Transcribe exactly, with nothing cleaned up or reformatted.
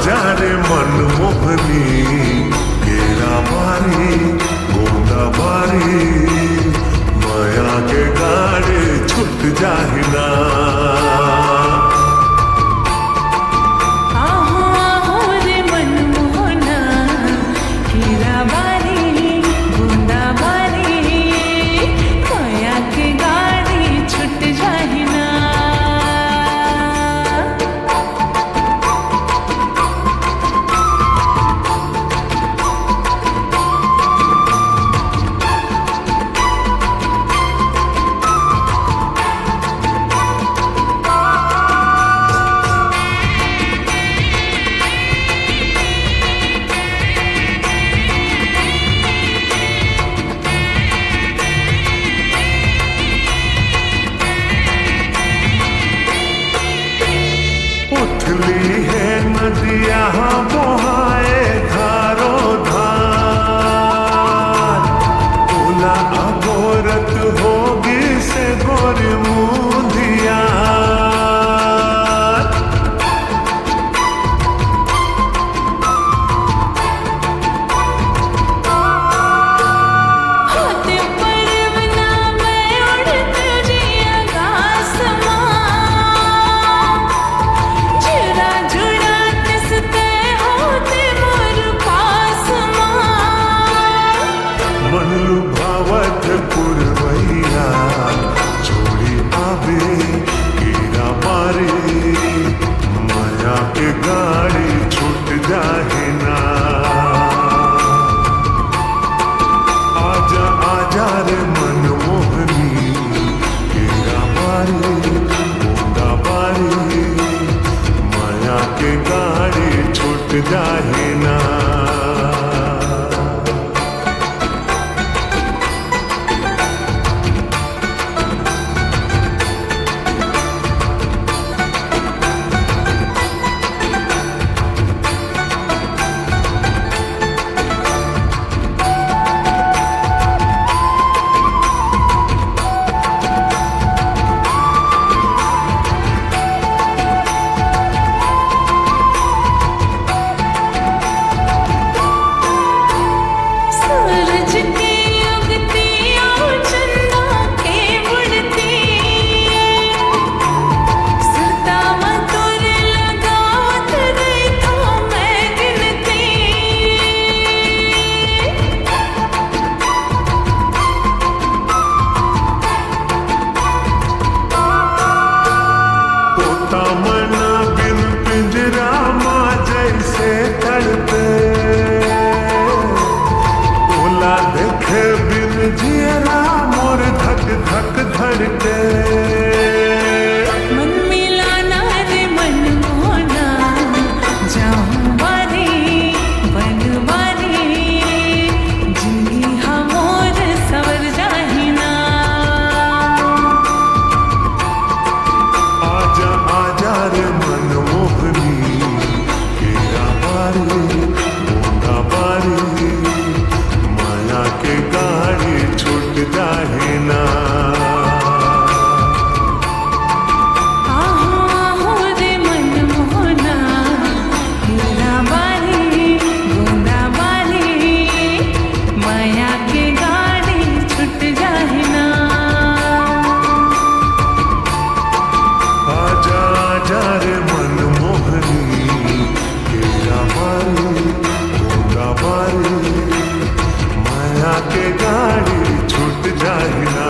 जा रे मनमोहनी, केरा बारी, गोंदा बारी, मया के गाड़ी छूट जाही ना। आहो, आहो रे मनमोहना, केरा बारी, गोंदा बारी, मया के गाड़ी छूट जाही ना। उथली हे नदिया बोहाए धारो धार, तोला अगोरत होगिस गोरी मुंदिया। होते परवना मैं उड़त जिया आसमां, जुड़ा जुड़ा किसते होते मोर पास मां। मन लुभावत पुरवैया, छोड़ी आबे केरा बारी, मया के गाड़ी छूट जाही ना। आजा, आजा रे मनमोहनी, केरा बारी, गोंदा बारी, मया के गाड़ी छूट जाही ना। सूरज के उगती और चंदा के बुड़ती, सुरता में तोर लगावत रही था मैं गिनती। तोता मना बिन पिंजरा मा जैसे तड़पे, तोला देखे बिन जियरा मोर धक धक धड़के। मन मिलाना रे मन मोहना, जाऊं बारी बन बारी, जिंदगी हमोर सवर जाही ना। आजा, आजा रे मनमोहनी, केरा बारी, गोंदा बारी, मया के गाड़ी छूट जाही ना। आहो, आहो रे मनमोहना, केरा बारी, गोंदा बारी, मया के गाड़ी छूट जाही ना। आजा, आजा रे मनमोहनी, केरा बारी, गोंदा बारी, मया के गाड़ी छूट जाही ना।